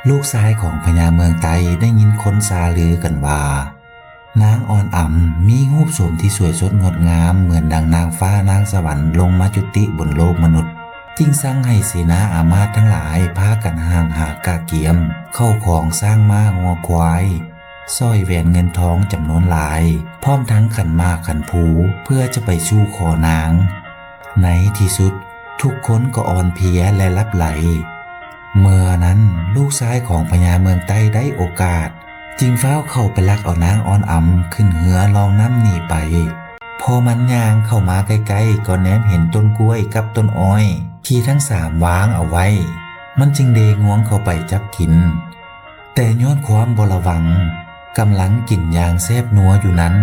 ລູກຊາຍຂອງພະຍາເມືອງໃຕ້ໄດ້ຍິນຄົນຊ່າລືກັນວ່າ ນາງອ່ອນອຳມີຮູບໂສມທີ່ສວຍສົດງົດງາມ ເໝືອນດັ່ງນາງຟ້ານາງສະຫວັນລົງມາຈຸຕິບົນໂລກມະນຸດ, ຈຶ່ງສັ່ງໃຫ້ເສນາອາມາດທັງຫຼາຍພາກັນຫ້າງຫາກະກຽມເຂົ້າຂອງ, ຊ້າງມ້າງົວຄວາຍ, ສ້ອຍແຫວນເງິນທອງຈຳນວນຫຼາຍ, ພ້ອມທັງຂັນໝາກຂັນພູ ເພື່ອຈະໄປສູ່ຂໍນາງ. ໃນທີ່ສຸດ, ທຸກຄົນກໍອ່ອນເພຍ ແລະ ຫຼັບໄຫຼ. ເມື່ອນັ້ນ, ລູກຊາຍຂອງພະຍາເມືອງໃຕ້ໄດ້ໂອກາດ, ຈຶ່ງຟ້າວເຂົ້າໄປລັກເອົານາງອ່ອນອຳຂຶ້ນເຮືອລ່ອງນ້ຳໜີໄປ. ພໍມັນຍ່າງເຂົ້າມາໃກ້ໆ ກໍແນມເຫັນຕົ້ນກ້ວຍກັບຕົ້ນອ້ອຍທີ່ທັງສາມວາງເອົາໄວ້, ມັນຈຶ່ງເດງວງເຂົ້າໄປຈັບກິນ. ແຕ່ຍ້ອນຄວາມບໍ່ລະວັງ, ກຳລັງກິນຢ່າງແຊບນົວຢູ່ນັ້ນ,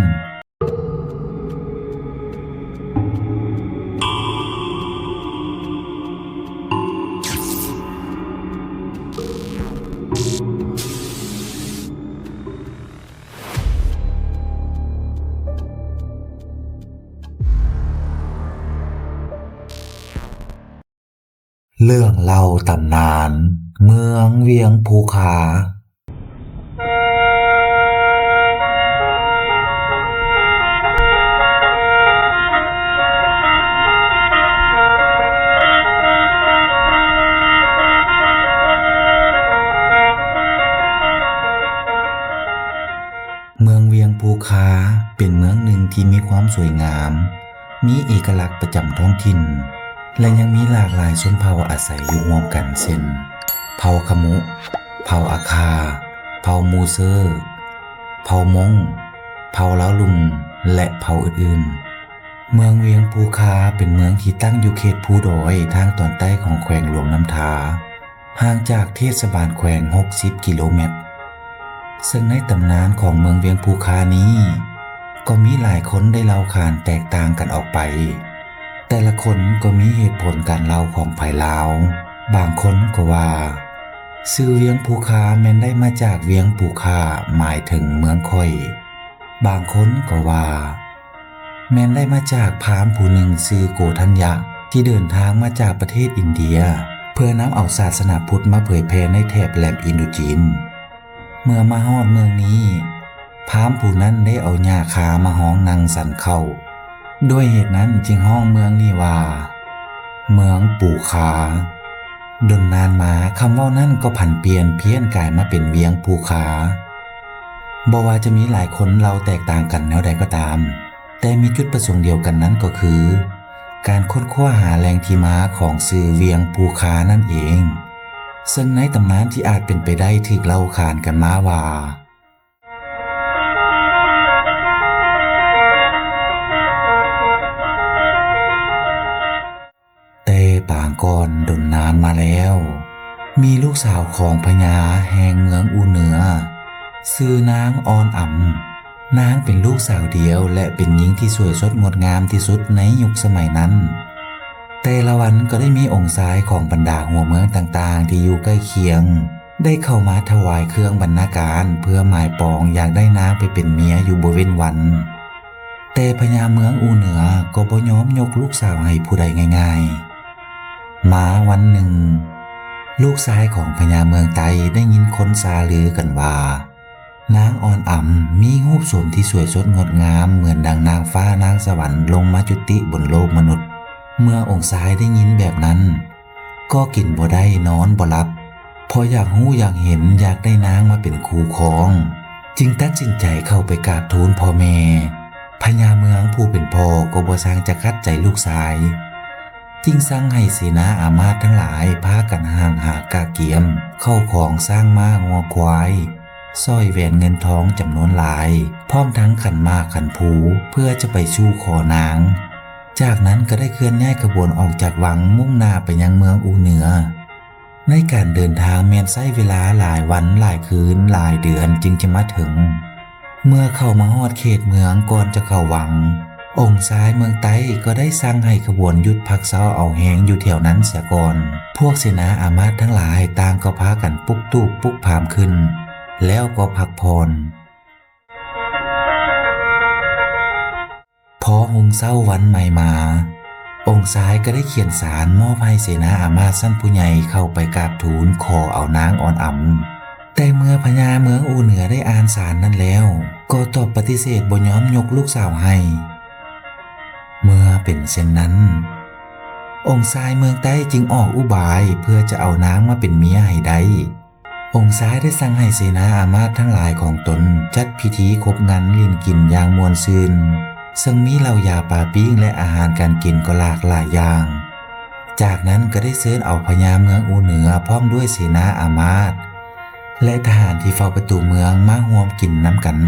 ເລື່ອງເລົ່າຕຳນານເມືອງວຽງພູຄາ. ເມືອງວຽງພູຄາເປັນເມືອງໜຶ່ງທີ່ມີຄວາມສວຍງາມ, ມີເອກະລັກປະຈຳທ້ອງຖິ່ນ ແລະ ຍັງມີຫຼາກຫຼາຍຊົນເຜົ່າອາໄສຢູ່ຮ່ວມກັນ ເຊັ່ນ ເຜົ່າຂະມຸ, ເຜົ່າອາຄາ, ເຜົ່າມູເຊີ, ເຜົ່າມົ້ງ, ເຜົ່າລາວລຸ່ມ ແລະ ເຜົ່າອື່ນໆ. ເມືອງວຽງພູຄາເປັນເມືອງທີ່ຕັ້ງຢູ່ເຂດພູດອຍທາງຕອນໃຕ້ຂອງແຂວງຫຼວງນ້ຳທາ. ຫ່າງຈາກເທດສະບານແຂວງຫົກສິບກິໂລແມັດ, ເຊິ່ງໃນຕຳນານຂອງເມືອງວຽງພູຄານີ້ ກໍມີຫຼາຍຄົນໄດ້ເລົ່າຂານແຕກຕ່າງກັນອອກໄປ. ແຕ່ລະຄົນກໍມີເຫດຜົນການເລົ່າຂອງໃຜລາວ. ບາງຄົນກໍວ່າ ຊື່ວຽງພູຄາແມ່ນໄດ້ມາຈາກວຽງປູຄາ, ໝາຍເຖິງເມືອງຂ້ອຍ. ບາງຄົນກໍວ່າ ແມ່ນໄດ້ມາຈາກພາມຜູ້ໜຶ່ງຊື່ໂກທັນຍະ ທີ່ເດີນທາງມາຈາກປະເທດອິນເດຍ ເພື່ອນຳເອົາສາສະໜາພຸດມາເຜີຍແຜ່ໃນແຖບແຫຼມອິນໂດຈີນ. ເມື່ອມາຮອດເມືອງນີ້, ພາມຜູ້ນັ້ນໄດ້ເອົາຫຍ້າຄາມາຮອງນັ່ງສັນເຂົ້າ. ດ້ວຍເຫດນັ້ນຈຶ່ງຮ້ອງເມືອງນີ້ວ່າ ເມືອງປູຄາ. ດົນນານມາ, ຄຳເວົ້ານັ້ນກໍຜັນປ່ຽນ, ພຽນກາຍມາເປັນວຽງພູຄາ. ບໍ່ວ່າຈະມີຫຼາຍຄົນເລົ່າແຕກຕ່າງກັນແນວໃດກໍຕາມ, ແຕ່ມີຈຸດປະສົງດຽວກັນນັ້ນກໍຄື ການຄົ້ນຄວ້າຫາແຫຼ່ງທີ່ມາຂອງຊື່ວຽງພູຄານັ້ນເອງ. ເຊິ່ງໃນຕຳນານທີ່ອາດເປັນໄປໄດ້ຖືກເລົ່າຂານກັນມາວ່າ ແຕ່ປາງກ່ອນດົນນານມາແລ້ວ, ມີລູກສາວຂອງພະຍາແຫ່ງເມືອງອູເໜືອ, ຊື່ນາງອ່ອນອຳ. ນາງເປັນລູກສາວດຽວ ແລະ ເປັນຍິງທີ່ສວຍສົດງົດງາມທີ່ສຸດໃນຍຸກສະໄໝນັ້ນ. ແຕ່ລະວັນກໍໄດ້ມີອົງຊາຍຂອງບັນດາຫົວເມືອງຕ່າງໆທີ່ຢູ່ໃກ້ຄຽງ ໄດ້ເຂົ້າມາຖວາຍເຄື່ອງບັນນາການ ເພື່ອໝາຍປອງຢາກໄດ້ນາງໄປເປັນເມຍຢູ່ບໍ່ເວັ້ນວັນ. ແຕ່ພະຍາເມືອງອູເໜືອກໍບໍ່ຍອມຍົກລູກສາວໃຫ້ຜູ້ໃດງ່າຍໆ. ມາວັນໜຶ່ງ, ລູກຊາຍຂອງພະຍາເມືອງໃຕ້ໄດ້ຍິນຄົນຊ່າລືກັນວ່າ ນາງອ່ອນອຳມີຮູບໂສມທີ່ສວຍສົດງົດງາມ ເໝືອນດັ່ງນາງຟ້ານາງສະຫວັນລົງມາຈຸຕິບົນໂລກມະນຸດ. ເມື່ອອົງຊາຍໄດ້ຍິນແບບນັ້ນ, ກໍກິນບໍ່ໄດ້ນອນບໍ່ຫຼັບ, ເພາະຢາກຮູ້ຢາກເຫັນ, ຢາກໄດ້ນາງມາເປັນຄູ່ຄອງ, ຈຶ່ງຕັດສິນໃຈເຂົ້າໄປກາບທູນພໍ່ແມ່. ພະຍາເມືອງຜູ້ເປັນພໍ່ກໍບໍ່ຊ່າງຈະຂັດໃຈລູກຊາຍ, ຈຶ່ງສັ່ງໃຫ້ເສນາອາມາດທັງຫຼາຍພາກັນຫ້າງຫາກະກຽມເຂົ້າຂອງ, ຊ້າງມ້າງົວຄວາຍ, ສ້ອຍແຫວນເງິນທອງຈຳນວນຫຼາຍ, ພ້ອມທັງຂັນໝາກຂັນພູ ເພື່ອຈະໄປສູ່ຂໍນາງ. ຈາກນັ້ນກໍໄດ້ເຄື່ອນຍ້າຍຂະບວນອອກຈາກວັງ ມຸ່ງໜ້າໄປຍັງເມືອງອູເໜືອ. ໃນການເດີນທາງແມ່ນໃຊ້ເວລາຫຼາຍວັນ, ຫຼາຍຄືນ, ຫຼາຍເດືອນຈຶ່ງຈະມາເຖິງ. ເມື່ອເຂົ້າມາຮອດເຂດເມືອງ ກ່ອນຈະເຂົ້າວັງ, ອົງຊາຍເມືອງໃຕ້ກໍໄດ້ສັ່ງໃຫ້ຂະບວນຢຸດພັກເຊົາເອົາແຮງຢູ່ແຖວນັ້ນເສຍກ່ອນ. ພວກເສນາອາມາດທັງຫຼາຍຕ່າງກໍພາກັນປຸກຕູບປຸກຜາມຂຶ້ນ, ແລ້ວກໍພັກຜ່ອນ. ພໍຮຸ່ງເຊົ້າວັນໃໝ່ມາ, ອົງຊາຍກໍໄດ້ຂຽນສານມອບໃຫ້ເສນາອາມາດຊັ້ນຜູ້ໃຫຍ່ເຂົ້າໄປກາບທູນຂໍເອົານາງອ່ອນອຳ. ແຕ່ເມື່ອພະຍາເມືອງອູເໜືອໄດ້ອ່ານສານນັ້ນແລ້ວ ກໍຕອບປະຕິເສດບໍ່ຍອມຍົກລູກສາວໃຫ້. ເມື່ອເປັນເຊັ່ນນັ້ນ, ອົງຊາຍເມືອງໃຕ້ຈຶ່ງອອກອຸບາຍເພື່ອຈະເອົານາງມາເປັນເມຍໃຫ້ໄດ້. ອົງຊາຍໄດ້ສັ່ງໃຫ້ເສນາອາມາດທັງຫຼາຍຂອງຕົນຈັດພິທີຄົບງັນຫຼິ້ນກິນຢ່າງມ່ວນຊື່ນ, ເຊິ່ງມີເຫຼົ້າຢາປາປີ້ງ ແລະ ອາຫານການກິນກໍຫຼາກຫຼາຍຢ່າງ. ຈາກນັ້ນກໍໄດ້ເຊີນເອົາພະຍາເມືອງອູເໜືອພ້ອມດ້ວຍເສນາອາມາດ ແລະ ທະຫານທີ່ເຝົ້າປະຕູເມືອງມາຮ່ວມກິນນຳກັນ.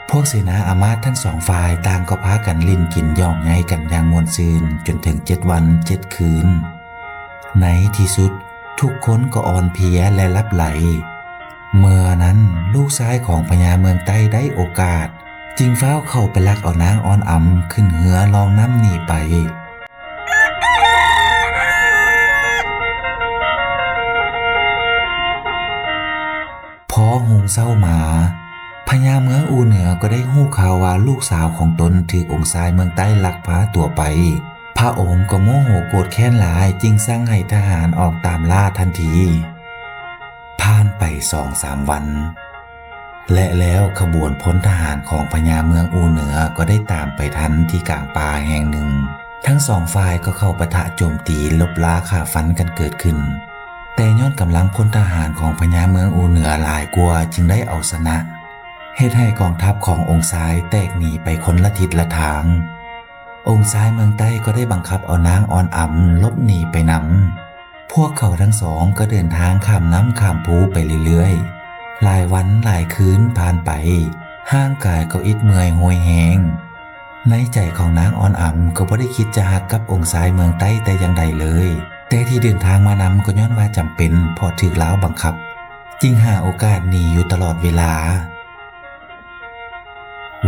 ພວກເສນາອາມາດທັງສອງຝ່າຍຕ່າງກໍພາກັນຫຼິ້ນກິນຢອກໃຍກັນຢ່າງມ່ວນຊື່ນຈົນເຖິງເຈັດວັນເຈັດຄືນ. ໃນທີ່ສຸດທຸກຄົນກໍອ່ອນເພຍ ແລະ ຫຼັບໄຫຼ. ເມື່ອນັ້ນລູກຊາຍຂອງພະຍາເມືອງໃຕ້ໄດ້ໂອກາດ ຈຶ່ງຟ້າວເຂົ້າໄປລັກເອົານາງອ່ອນອຳຂຶ້ນເຮືອລ່ອງນ້ຳໜີໄປ. ພໍຮຸ່ງເຊົ້າມາ, ພະຍາເມືອງອູເໜືອກໍໄດ້ຮູ້ຂ່າວວ່າລູກສາວຂອງຕົນຖືກອົງຊາຍເມືອງໃຕ້ລັກພາຕົວໄປ. ພະອົງກໍໂມໂຫໂກດແຄ້ນຫຼາຍ, ຈຶ່ງສັ່ງໃຫ້ທະຫານອອກຕາມລ່າທັນທີ. ຜ່ານໄປສອງສາມວັນ ແລະ ແລ້ວຂະບວນພົນທະຫານຂອງພະຍາເມືອງອູເໜືອກໍໄດ້ຕາມໄປທັນທີ່ກາງປ່າແຫ່ງໜຶ່ງ. ທັງສອງຝ່າຍກໍເຂົ້າປະທະໂຈມຕີລົບລາຂ້າຟັນກັນເກີດຂຶ້ນ, ແຕ່ຍ້ອນກຳລັງພົນທະຫານຂອງພະຍາເມືອງອູເໜືອຫຼາຍກວ່າ ຈຶ່ງໄດ້ເອົາຊະນະ, ເຮັດໃຫ້ກອງທັບຂອງອົງຊາຍແຕກໜີໄປຄົນລະທິດລະທາງ. ອົງຊາຍເມືອງໃຕ້ກໍໄດ້ບັງຄັບເອົານາງອ່ອນອຳຫຼົບໜີໄປນຳ. ພວກເຂົາທັງສອງກໍເດີນທາງຂ້າມນ້ຳຂ້າມພູໄປເລື້ອຍໆ. ຫຼາຍວັນຫຼາຍຄືນຜ່ານໄປ, ຮ່າງກາຍກໍອິດເມື່ອຍໂຫຍແຮງ. ໃນໃຈຂອງນາງອ່ອນອຳກໍບໍ່ໄດ້ຄິດຈະຮັກກັບອົງຊາຍເມືອງໃຕ້ແຕ່ຢ່າງໃດເລີຍ, ແຕ່ທີ່ເດີນທາງມານຳກໍຍ້ອນວ່າຈຳເປັນ ເພາະຖືກລາວບັງຄັບ, ຈຶ່ງຫາໂອກາດໜີຢູ່ຕະຫຼອດເວລາ.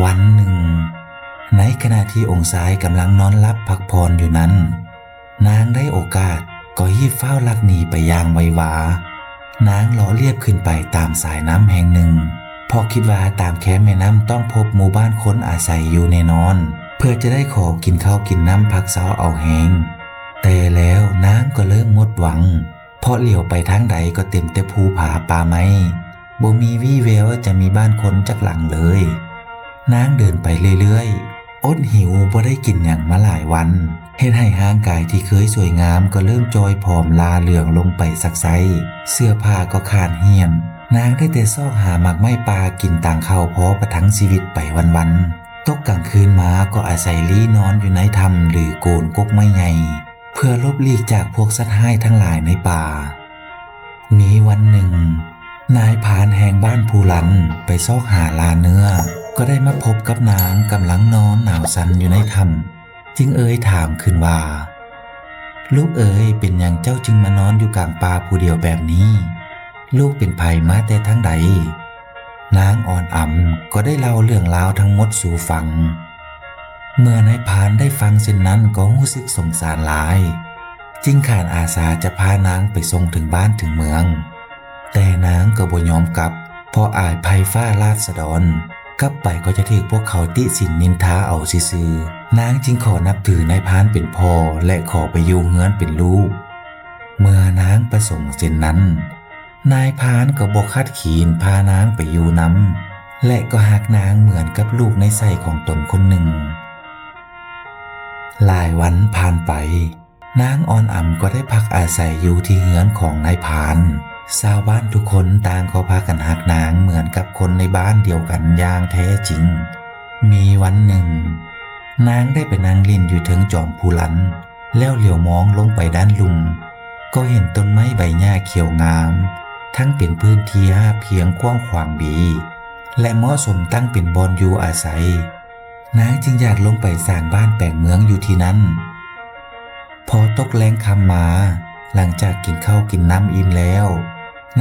ວັນໜຶ່ງ, ໃນຂະນະທີ່ອົງຊາຍກຳລັງນອນຫຼັບພັກຜ່ອນຢູ່ນັ້ນ, ນາງໄດ້ໂອກາດກໍຮີບຟ້າວລັກໜີໄປຢ່າງໄວວາ. ນາງເລາະລຽບຂຶ້ນໄປຕາມສາຍນ້ຳແຫ່ງໜຶ່ງ, ເພາະຄິດວ່າຕາມແຄມແມ່ນ້ຳຕ້ອງພົບໝູ່ບ້ານຄົນອາໄສຢູ່ແນ່ນອນ, ເພື່ອຈະໄດ້ຂໍກິນເຂົ້າກິນນ້ຳພັກເຊົາເອົາແຮງ. ແຕ່ແລ້ວນາງກໍເລີ່ມໝົດຫວັງ, ເພາະຫຼຽວໄປທາງໃດກໍເຕັມແຕ່ພູຜາປ່າໄມ້, ບໍ່ມີວີ່ແວວຈະມີບ້ານຄົນຈັກຫຼັງເລີຍ. ນາງເດີນໄປເລື້ອຍໆ, ອົດຫິວບໍ່ໄດ້ກິນຫຍັງມາຫຼາຍວັນ, ເຮັດໃຫ້ຮ່າງກາຍທີ່ເຄີຍສວຍງາມກໍເລີ່ມຈ່ອຍຜອມຫຼ້າເຫຼືອງລົງໄປສັກໄຊ, ເສື້ອຜ້າກໍຂາດຫ້ຽນ. ນາງໄດ້ແຕ່ຊອກຫາໝາກໄມ້ປ່າກິນຕາງເຂົ້າພໍປະທັງຊີວິດໄປວັນໆ. ຕົກກາງຄືນມາກໍອາໄສລີ້ນອນຢູ່ໃນຖ້ຳ ຫຼື ໂກນກົກໄມ້ໃຫຍ່ ເພື່ອຫຼົບຫຼີກຈາກພວກສັດຮ້າຍທັງຫຼາຍໃນປ່າ. ມີວັນໜຶ່ງ, ນາຍພານແຫ່ງບ້ານພູລັນໄປຊອກຫາລ່າເນື້ອ, ກໍໄດ້ມາພົບກັບນາງກຳລັງນອນໜາວສັ່ນຢູ່ໃນຖ້ຳ, ຈຶ່ງເອີ່ຍຖາມຂຶ້ນວ່າ, ລູກເອີຍ, ເປັນຫຍັງເຈົ້າຈຶ່ງມານອນຢູ່ກາງປ່າຜູ້ດຽວແບບນີ້? ລູກເປັນໃຜມາແຕ່ທາງໃດ? ນາງອ່ອນອຳກໍໄດ້ເລົ່າເລື່ອງລາວທັງໝົດສູ່ຟັງ. ເມື່ອນາຍພານໄດ້ຟັງເຊັ່ນນັ້ນກໍຮູ້ສຶກສົງສານຫຼາຍ, ຈຶ່ງຂານອາສາຈະພານາງໄປສົ່ງເຖິງບ້ານເຖິງເມືອງ. ແຕ່ນາງກໍບໍ່ຍອມກັບ, ເພາະອາຍໄພຟ້າລາຊະດອນ, ກັບໄປກໍຈະຖືກພວກເຂົາຕິສິນນິນທາເອົາຊື່ໆ. ນາງຈຶ່ງຂໍນັບຖືນາຍພານເປັນພໍ່ ແລະ ຂໍໄປຢູ່ເຮືອນເປັນລູກ. ເມື່ອນາງປະສົງເຊັ່ນນັ້ນ, ນາຍພານກໍບໍ່ຂັດຂືນພານາງໄປຢູ່ນຳ ແລະ ກໍຮັກນາງເໝືອນກັບລູກໃນໄສ້ຂອງຕົນຄົນໜຶ່ງ. ຫຼາຍວັນຜ່ານໄປ, ນາງອ່ອນອຳກໍໄດ້ພັກອາໄສຢູ່ທີ່ເຮືອນຂອງນາຍພານ. ຊາວບ້ານທຸກຄົນຕ່າງກໍພາກັນຮັກນາງເໝືອນກັບຄົນໃນບ້ານດຽວກັນຢ່າງແທ້ຈິງ. ມີວັນໜຶ່ງ, ນາງໄດ້ໄປນັ່ງຫຼິ້ນຢູ່ເທິງຈອມພູລັນ, ແລ້ວຫຼຽວມອງລົງໄປດ້ານລຸ່ມ, ກໍເຫັນຕົ້ນໄມ້ໃບຫຍ້າຂຽວງາມ, ທັງເປັນພື້ນທີ່ຮາບພຽງກວ້າງຂວາງດີ ແລະ ເໝາະສົມຕັ້ງເປັນບ່ອນຢູ່ອາໄສ. ນາງຈຶ່ງຢາກລົງໄປສ້າງບ້ານແປງເມືອງຢູ່ທີ່ນັ້ນ. ພໍຕົກແລງຄ່ຳມາ, ຫຼັງຈາກກິນເຂົ້າກິນນ້ຳອີ່ມແລ້ວ,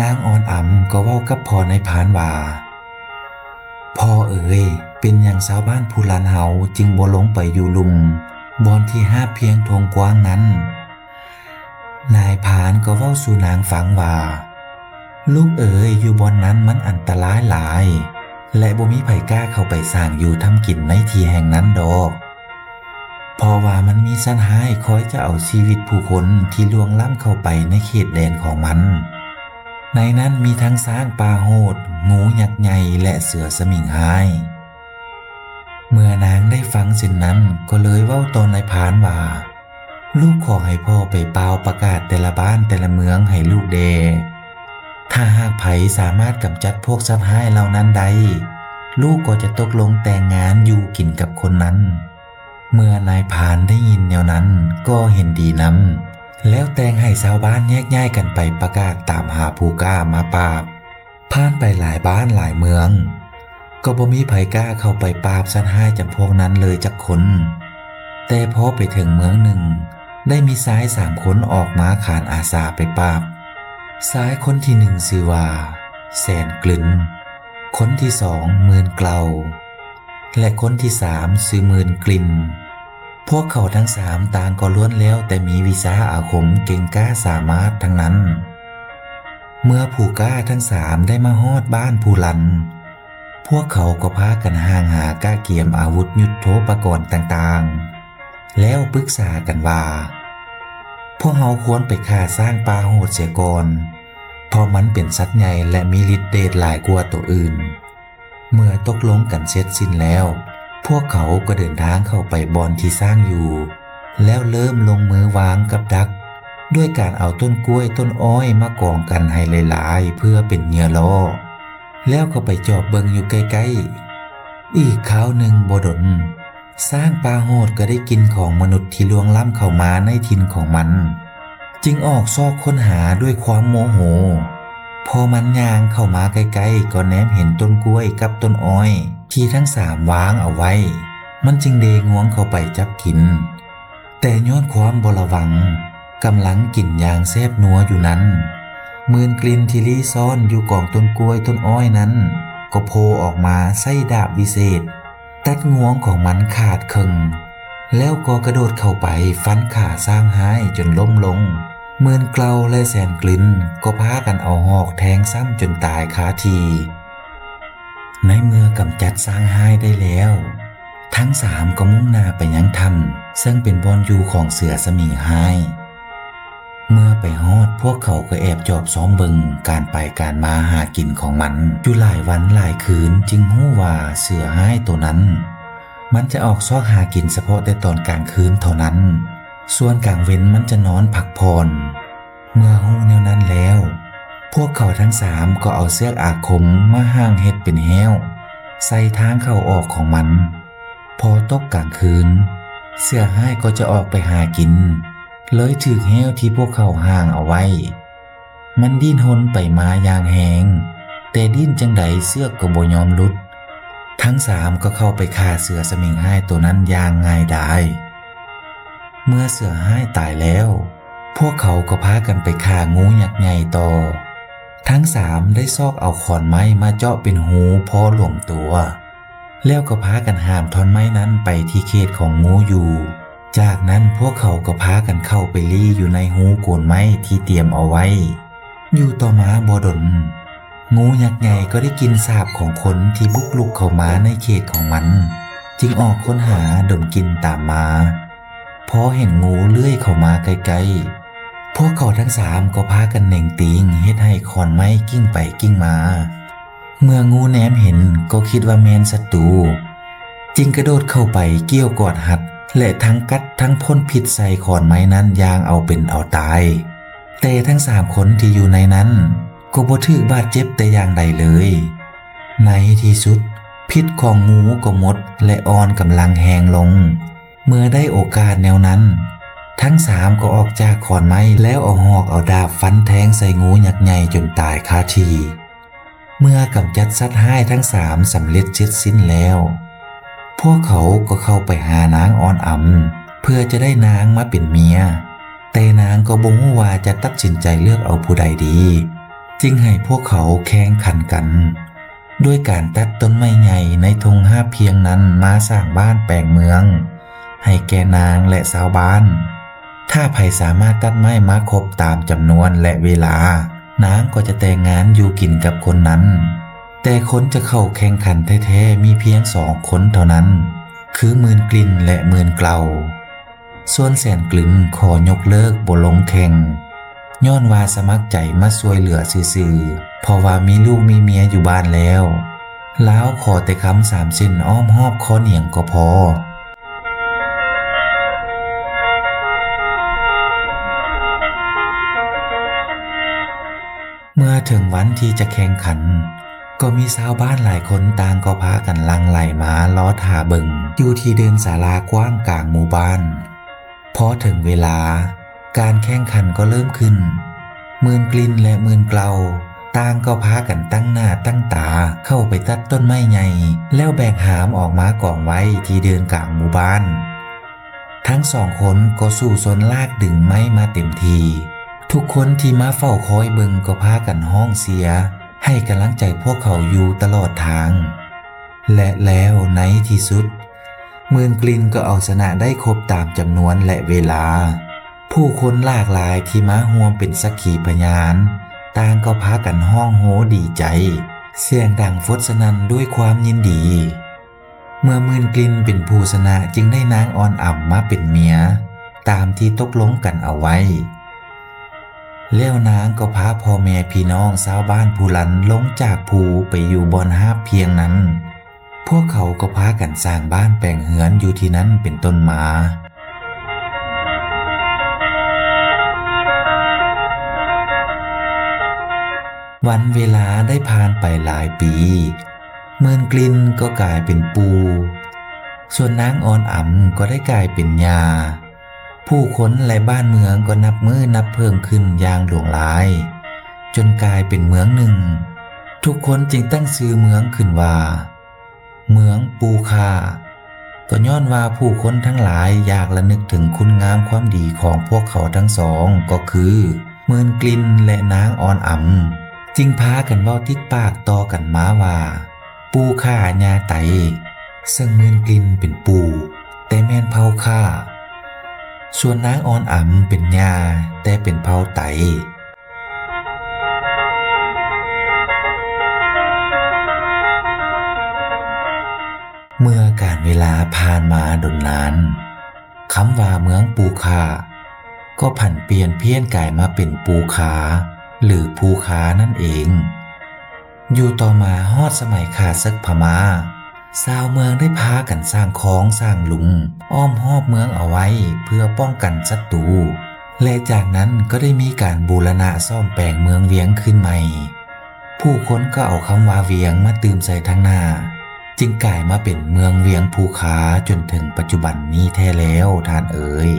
ນາງອ່ອນອຳກໍເວົ້າກັບພໍ່ນາຍພານວ່າ, ພໍ່ເອີຍ, ເປັນຫຍັງຊາວບ້ານພູລັນເຮົາຈຶ່ງບໍ່ລົງໄປຢູ່ລຸ່ມ ບ່ອນທີ່ຮາບພຽງທົ່ງກວ້າງນັ້ນ? ນາຍພານກໍເວົ້າສູ່ນາງຟັງວ່າ, ລູກເອີຍ, ຢູ່ບ່ອນນັ້ນມັນອັນຕະລາຍຫຼາຍ ແລະ ບໍ່ມີໃຜກ້າເຂົ້າໄປສ້າງຢູ່ທຳກິນໃນທີ່ແຫ່ງນັ້ນດອກ. ເພາະວ່າມັນມີສັດຮ້າຍຄອຍຈະເອົາຊີວິດຜູ້ຄົນທີ່ລ່ວງລ້ຳເຂົ້າໄປໃນເຂດແດນຂອງມັນ. ໃນນັ້ນມີທັງຊ້າງປ່າໂຫດ, ງູຍັກໃຫຍ່ ແລະ ເສືອສະໝິງຮ້າຍ. ເມື່ອນາງໄດ້ຟັງເຊັ່ນນັ້ນ ກໍເລີຍເວົ້າຕໍ່ນາຍພານວ່າ, ລູກຂໍໃຫ້ພໍ່ໄປປ່າວປະກາດແຕ່ລະບ້ານແຕ່ລະເມືອງໃຫ້ລູກແດ່. ຖ້າຫາກໃຜສາມາດກຳຈັດພວກສັດຮ້າຍເຫຼົ່ານັ້ນໄດ້, ລູກກໍຈະຕົກລົງແຕ່ງງານຢູ່ກິນກັບຄົນນັ້ນ. ເມື່ອນາຍພານໄດ້ຍິນແນວນັ້ນກໍເຫັນດີນຳ, ແລ້ວແຕ່ງໃຫ້ຊາວບ້ານແຍກຍ້າຍກັນໄປປະກາດຕາມຫາຜູ້ກ້າມາປາບ. ຜ່ານໄປຫຼາຍບ້ານຫຼາຍເມືອງ, ກໍບໍ່ມີໃຜກ້າເຂົ້າໄປປາບສັດຮ້າຍຈຳພວກນັ້ນເລີຍຈັກຄົນ. ແຕ່ພໍໄປເຖິງເມືອງໜຶ່ງ, ໄດ້ມີຊາຍສາມຄົນອອກມາຂານອາສາໄປປາບ. ຊາຍຄົນທີໜຶ່ງຊື່ວ່າ ແສນກລຶນ, ຄົນທີສອງ ໝື່ນເກົາ ແລະ ຄົນທີສາມຊື່ໝື່ນກລິນ. ພວກເຂົາທັງສາມຕ່າງກໍລ້ວນແລ້ວແຕ່ມີວິຊາອາຄົມເກັ່ງກ້າສາມາດທັງນັ້ນ. ເມື່ອຜູ້ກ້າທັງສາມໄດ້ມາຮອດບ້ານພູລັນ, ພວກເຂົາກໍພາກັນຮ່າງຫາກະກຽມອາວຸດຍຸດໂທປະກອນຕ່າງໆ ແລ້ວປຶກສາກັນວ່າ, ພວກເຮົາຄວນໄປຂ້າຊ້າງປ່າໂຫດເສຍກ່ອນ, ເພາະມັນເປັນສັດໃຫຍ່ ແລະ ມີລິດເດດຫຼາຍກວ່າໂຕອື່ນ. ເມື່ອຕົກລົງກັນເສັດສິ້ນແລ້ວ, ພວກເຂົາກໍເດີນທາງເຂົ້າໄປບ່ອນທີ່ຊ້າງຢູ່, ແລ້ວເລີ່ມລົງມືວາງກັບດັກ ດ້ວຍການເອົາຕົ້ນກ້ວຍຕົ້ນອ້ອຍມາກອງກັນໃຫ້ຫຼາຍໆ ເພື່ອເປັນເຫຍື່ອລໍ້, ແລ້ວກໍໄປຈອບເບິ່ງຢູ່ໃກ້ໆ. ອີກຄາວໜຶ່ງບໍ່ດົນ, ຊ້າງປ່າໂຫດກໍໄດ້ກິ່ນຂອງມະນຸດທີ່ລ່ວງລ້ຳເຂົ້າມາໃນຖິ່ນຂອງມັນ, ຈຶ່ງອອກຊອກຄົ້ນຫາດ້ວຍຄວາມໂມໂຫ. ພໍມັນຍ່າງເຂົ້າມາໃກ້ໆ ກໍແນມເຫັນຕົ້ນກ້ວຍກັບຕົ້ນອ້ອຍທີ່ທັງສາມວາງເອົາໄວ້, ມັນຈຶ່ງເດງວງເຂົ້າໄປຈັບກິນ. ແຕ່ຍ້ອນຄວາມບໍ່ລະວັງ, ກຳລັງກິນຢ່າງແຊບນົວຢູ່ນັ້ນ, ໝື່ນກລິນທີ່ລີ້ຊ້ອນຢູ່ກອງຕົ້ນກ້ວຍຕົ້ນອ້ອຍນັ້ນ ກໍໂຜ່ອອກມາໃຊ້ດາບວິເສດ ຕັດງວງຂອງມັນຂາດເຄິ່ງ, ແລ້ວກໍກະໂດດເຂົ້າໄປຟັນຂາຊ້າງຮ້າຍຈົນລົ້ມລົງ. ໝື່ນເກົາ ແລະ ແສນກລຶນກໍພາກັນເອົາຫອກແທງຊ້ຳຈົນຕາຍຄາທີ່. ໃນເມື່ອກຳຈັດຊ້າງຮ້າຍໄດ້ແລ້ວ, ທັງສາມກໍມຸ່ງໜ້າໄປຍັງຖ້ຳ ເຊິ່ງເປັນບ່ອນຢູ່ຂອງເສືອສະໝິງຮ້າຍ. ເມື່ອໄປຮອດ, ພວກເຂົາກໍແອບຈອບຊອມເບິ່ງການໄປການມາຫາກິນຂອງມັນຢູ່ຫຼາຍວັນຫຼາຍຄືນ, ຈຶ່ງຮູ້ວ່າເສືອຮ້າຍໂຕນັ້ນ ມັນຈະອອກຊອກຫາກິນສະເພາະແຕ່ຕອນກາງຄືນເທົ່ານັ້ນ, ສ່ວນກາງເວັນມັນຈະນອນພັກຜ່ອນ. ເມື່ອຮູ້ແນວນັ້ນແລ້ວ, ພວກເຂົາທັງສາມກໍເອົາເຊືອກອາຄົມມາຮ່າງເຮັດເປັນແຮ້ວໃສ່ທາງເຂົ້າອອກຂອງມັນ. ພໍຕົກກາງຄືນ, ເສືອຮ້າຍກໍຈະອອກໄປຫາກິນ, ເລີຍຖືກແຮ້ວທີ່ພວກເຂົາຮ່າງເອົາໄວ້. ມັນດີ້ນຮົນໄປມາຢ່າງແຮງ, ແຕ່ດີ້ນຈັ່ງໃດເຊືອກກໍບໍ່ຍອມຫຼຸດ. ທັງສາມກໍເຂົ້າໄປຂ້າເສືອສະໝິງຮ້າຍໂຕນັ້ນຢ່າງງ່າຍດາຍ. ເມື່ອເສືອຮ້າຍຕາຍແລ້ວ, ພວກເຂົາກໍພາກັນໄປຂ້າງູຍັກໃຫຍ່ຕໍ່. ທັງສາມໄດ້ຊອກເອົາຂອນໄມ້ມາເຈາະເປັນຮູພໍຫຼວມຕົວ, ແລ້ວກໍພາກັນຫາມທ່ອນໄມ້ນັ້ນໄປທີ່ເຂດຂອງງູຢູ່. ຈາກນັ້ນພວກເຂົາກໍພາກັນເຂົ້າໄປລີ້ຢູ່ໃນຮູໂກນໄມ້ທີ່ຕຽມເອົາໄວ້. ຢູ່ຕໍ່ມາບໍ່ດົນ, ງູຍັກໃຫຍ່ກໍໄດ້ກິ່ນສາບຂອງຄົນທີ່ບຸກລຸກເຂົ້າມາໃນເຂດຂອງມັນ, ຈຶ່ງອອກຄົ້ນຫາດົມກິ່ນຕາມມາ. ພໍເຫັນງູເລື່ອຍເຂົ້າມາໃກ້ໆ, ພວກເຂົາທັງສາມກໍພາກັນເໜັງຕີງເຮັດໃຫ້ຂອນໄມ້ກິ້ງໄປກິ້ງມາ. ເມື່ອງູແນມເຫັນກໍຄິດວ່າແມ່ນສັດຕູ, ຈຶ່ງກະໂດດເຂົ້າໄປກ່ຽວກອດຮັດ ແລະ ທັງກັດທັງພົ່ນພິດໃສ່ຂອນໄມ້ນັ້ນຢ່າງເອົາເປັນເອົາຕາຍ. ແຕ່ທັງສາມຄົນທີ່ຢູ່ໃນນັ້ນກໍບໍ່ຖືກບາດເຈັບແຕ່ຢ່າງໃດເລີຍ. ໃນທີ່ສຸດ, ພິດຂອງງູກໍໝົດ ແລະ ອ່ອນກຳລັງແຮງລົງ. ເມື່ອໄດ້ໂອກາດແນວນັ້ນ, ທັງສາມກໍອອກຈາກຂອນໄມ້ ແລ້ວເອົາຫອກເອົາດາບຟັນແທງໃສ່ງູຍັກໃຫຍ່ຈົນຕາຍຄາທີ່. ເມື່ອກຳຈັດສັດຮ້າຍທັງສາມສຳເລັດເສັດສິ້ນແລ້ວ, ພວກເຂົາກໍເຂົ້າໄປຫານາງອ່ອນອຳ ເພື່ອຈະໄດ້ນາງມາເປັນເມຍ, ແຕ່ນາງກໍບໍ່ຮູ້ວ່າຈະຕັດສິນໃຈເລືອກເອົາຜູ້ໃດດີ, ຈຶ່ງໃຫ້ພວກເຂົາແຂ່ງຂັນກັນ ດ້ວຍການຕັດຕົ້ນໄມ້ໃຫຍ່ໃນທົ່ງຮາບພຽງນັ້ນມາສ້າງບ້ານແປງເມືອງໃຫ້ແກ່ນາງ ແລະ ຊາວບ້ານ. ຖ້າໃຜສາມາດຕັດໄມ້ມາຄົບຕາມຈຳນວນ ແລະ ເວລາ, ນາງກໍຈະແຕ່ງງານຢູ່ກິນກັບຄົນນັ້ນ. ແຕ່ຄົນຈະເຂົ້າແຂ່ງຂັນແທ້ໆ ມີພຽງສອງຄົນເທົ່ານັ້ນ, ຄືໝື່ນກລິນ ແລະ ໝື່ນເກົາ. ສ່ວນແສນກລຶນຂໍຍົກເລີກບໍ່ລົງແຂ່ງ ຍ້ອນວ່າສະໝັກໃຈມາຊ່ວຍເຫຼືອຊື່ໆ ເພາະວ່າມີລູກມີເມຍຢູ່ບ້ານແລ້ວ. ລາວຂໍແຕ່ຄຳສາມເສັ້ນອ້ອມຮອບຄໍໜຽງກໍພໍ. ເມື່ອເຖິງວັນທີ່ຈະແຂ່ງຂັນ, ກໍມີຊາວບ້ານຫຼາຍຄົນຕ່າງກໍພາກັນຫຼັ່ງໄຫຼມາລໍຖ້າເບິ່ງຢູ່ທີ່ເດີ່ນສາລາກວ້າງກາງໝູ່ບ້ານ. ພໍເຖິງເວລາ, ການແຂ່ງຂັນກໍເລີ່ມຂຶ້ນ. ໝື່ນກລິນ ແລະ ໝື່ນເກົາຕ່າງກໍພາກັນຕັ້ງໜ້າຕັ້ງຕາເຂົ້າໄປຕັດຕົ້ນໄມ້ໃຫຍ່ ແລ້ວແບກຫາມອອກມາກອງໄວ້ທີ່ເດີ່ນກາງໝູ່ບ້ານ. ທັງສອງຄົນກໍສູ້ຊົນລາກດຶງໄມ້ມາເຕັມທີ່. ທຸກຄົນທີ່ມາເຝົ້າຄອຍເບິ່ງກໍພາກັນຮ້ອງເຊຍໃຫ້ກຳລັງໃຈພວກເຂົາຢູ່ຕະຫຼອດທາງ. ແລະແລ້ວໃນທີ່ສຸດ, ໝື່ນກລິນກໍເອົາຊະນະໄດ້ຄົບຕາມຈຳນວນ ແລະ ເວລາ. ຜູ້ຄົນຫຼາກຫຼາຍທີ່ມາຮ່ວມເປັນສັກຂີພະຍານ ຕ່າງກໍພາກັນຮ້ອງໂຮດີໃຈ, ສຽງດັງຟົດສະໜັ່ນດ້ວຍຄວາມຍິນດີ. ເມື່ອໝື່ນກລິນເປັນຜູ້ຊະນະ ຈຶ່ງໄດ້ນາງອ່ອນອຳມາເປັນເມຍ ຕາມທີ່ຕົກລົງກັນເອົາໄວ້. ແລ້ວນາງກໍພາພໍ່ແມ່ພີ່ນ້ອງຊາວບ້ານພູລັນລົງຈາກພູໄປຢູ່ບ່ອນຮາບພຽງນັ້ນ. ພວກເຂົາກໍພາກັນສ້າງບ້ານແປງເຮືອນຢູ່ທີ່ນັ້ນເປັນຕົ້ນມາ. ວັນເວລາໄດ້ຜ່ານໄປຫຼາຍປີ, ໝື່ນກລິນກໍກາຍເປັນປູ່, ສ່ວນນາງອ່ອນອຳກໍໄດ້ກາຍເປັນຍ່າ. ຜູ້ຄົນ ແລະ ບ້ານເມືອງກໍນັບມື້ນັບເພີ່ມຂຶ້ນຢ່າງຫຼວງຫຼາຍ, ຈົນກາຍເປັນເມືອງໜຶ່ງ. ທຸກຄົນຈຶ່ງຕັ້ງຊື່ເມືອງຂຶ້ນວ່າ ເມືອງປູ່ຂ້າ ກໍຍ້ອນວ່າຜູ້ຄົນທັງຫຼາຍຢາກລະນຶກເຖິງຄຸນງາມຄວາມດີຂອງພວກເຂົາທັງສອງ ກໍຄື ໝື່ນກລິນ ແລະ ນາງອ່ອນອຳ ຈຶ່ງພາກັນເວົ້າຕິດປາກຕໍ່ກັນມາວ່າ ປູ່ຂ້າຍ່າໄຕ. ເຊິ່ງໝື່ນກລິນເປັນປູ່ ແຕ່ແມ່ນເຜົ່າຂ້າ, ສ່ວນນາງອ່ອນອຳເປັນຍ່າ ແຕ່ເປັນເຜົ່າໄຕ. ເມື່ອການເວລາຜ່ານມາດົນນານ, ຄຳວ່າເມືອງປູ່ຂ້າ ກໍຜັນປ່ຽນພຽນກາຍມາເປັນປູ່ຄາ ຫຼື ພູຄານັ້ນເອງ. ຢູ່ຕໍ່ມາຮອດສະໄໝຂ້າເສິກພະມ້າ, ຊາວເມືອງໄດ້ພາກັນສ້າງຄອງສ້າງຫຼຸງອ້ອມຮອບເມືອງເອົາໄວ້ເພື່ອປ້ອງກັນສັດຕູ, ແລະ ຈາກນັ້ນກໍໄດ້ມີການບູລະນະສ້ອມແປງເມືອງວຽງຄືນໃໝ່. ຜູ້ຄົນກໍເອົາຄຳວ່າວຽງມາຕື່ມໃສ່ທາງໜ້າ, ຈຶ່ງກາຍມາເປັນເມືອງວຽງພູຄາຈົນເຖິງປັດຈຸບັນນີ້ແທ້ແລ້ວທ່ານເອີຍ.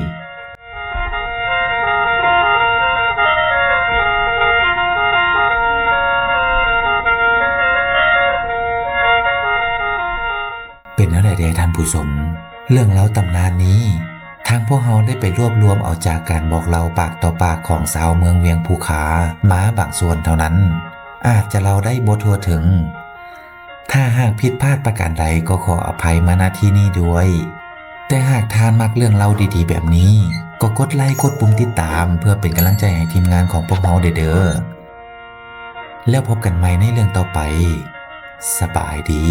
ເປັນແນວໃດແດ່ທ່ານຜູ້ຊົມ? ເລື່ອງລາວຕຳນານນີ້ ທາງພວກເຮົາໄດ້ໄປລວບລວມເອົາຈາກການບອກເລົ່າປາກຕໍ່ປາກຂອງຊາວເມືອງວຽງພູຄາມາບາງສ່ວນເທົ່ານັ້ນ, ອາດຈະເລົ່າໄດ້ບໍ່ທົ່ວເຖິງ. ຖ້າຫາກຜິດພາດປະການໃດກໍຂໍອະໄພມາ ນະ ທີ່ນີ້ດ້ວຍ. ແຕ່ຫາກທ່ານມັກເລື່ອງເລົ່າດີໆແບບນີ້, ກໍກົດໄລກົດປຸ່ມຕິດຕາມເພື່ອເປັນກຳລັງໃຈໃຫ້ທີມງານຂອງພວກເຮົາແດ່ເດີ້. ແລ້ວພົບກັນໃໝ່ໃນເລື່ອງຕໍ່ໄປ. ສະບາຍດີ.